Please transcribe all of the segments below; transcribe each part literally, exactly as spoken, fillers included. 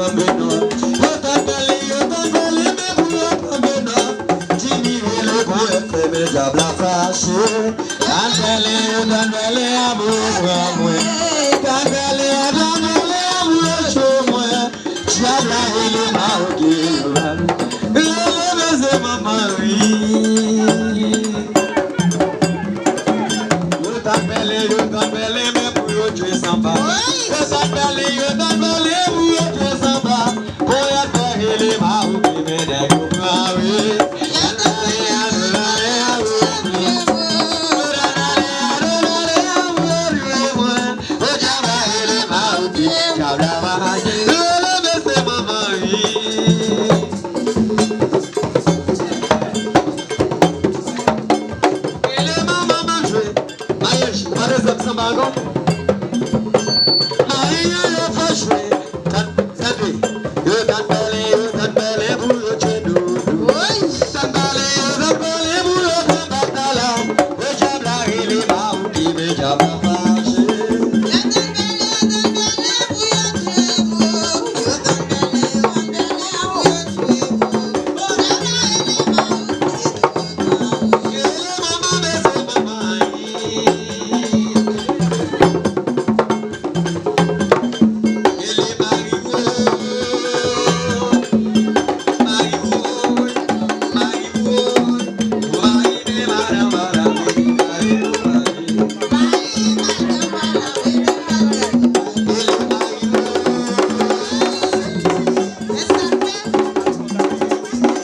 Yo t ap pale, yo t ap pale, men pou yo pa gen nòt. Jimmy rele pou yo fè men dyab la fache. T ap pale, yo t ap pale, amour pran mwen. T ap pale, yo t ap pale, amour cho mwen. Dyab la rele Mawoke. Rele beze manman wi. Yo t ap pale, yo t ap pale, men pou yo jwe sanba. Yo t ap pale, yo t ap pale, pou yo jwe sanba. Ponyèt fè rele Mawoke, men nèg yo pran wi. Rele manman m ap jwe. Maryaj, ou pa bezwen sanba ankò? Maryaj yo fè jwe. Tan-, tande. Yo t ap pale, yo t ap pale pou yo jwe doudou. Woy! T ap pale, yo t ap pale pou yo fè batay la. Yo dyab la rele Mawoke, men dyab la fache. Yo t ap pale, yo t ap pale pou yo jwe pou. Yo t ap pale, yo t ap pale pou yo jwe pou. Dyab la rele Mawoke.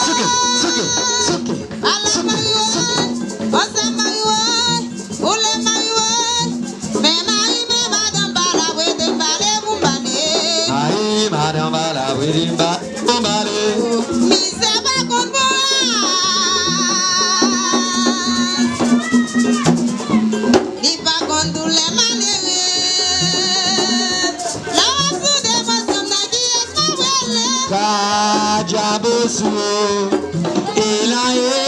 Souke, souke, souke, souke, souke. Ou le mari, woy. Men mari, men madanm pa la, prete m pale pou m pale. Mari, madanm pa la, prete m pale pou m pale. Mizè pa konn bon ras. Li pa konn doulè malere. Lè w ap soude, mwen sanm nan kiyès m ap rele. Ka djab ou sou, e la ye,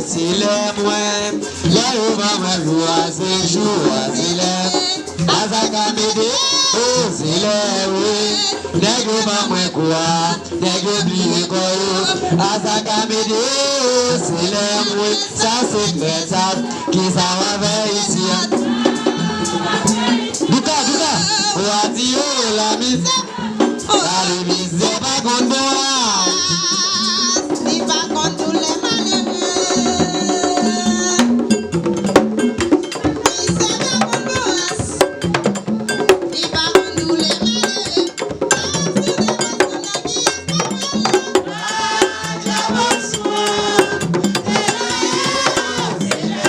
se lè mwen. Lè yo ban mwen jou a, se jou a, se lè. Azaka mete, o, se lè, wi. Nèg yo ban mwen kou a, nèg yo bliye kò yo. Azaka mete, o, se lè mwen. Sa se fè sa, ki sa w a fè isi a? Douka, Douka, ou a di yo la mizè. Pale mizè pa konn bon ras. Li pa konn doulè malere. Mizè pa konn bon ras. Li pa konn doulè malere. Sa ap sou de mwen sanm nan kiyès k ap rele.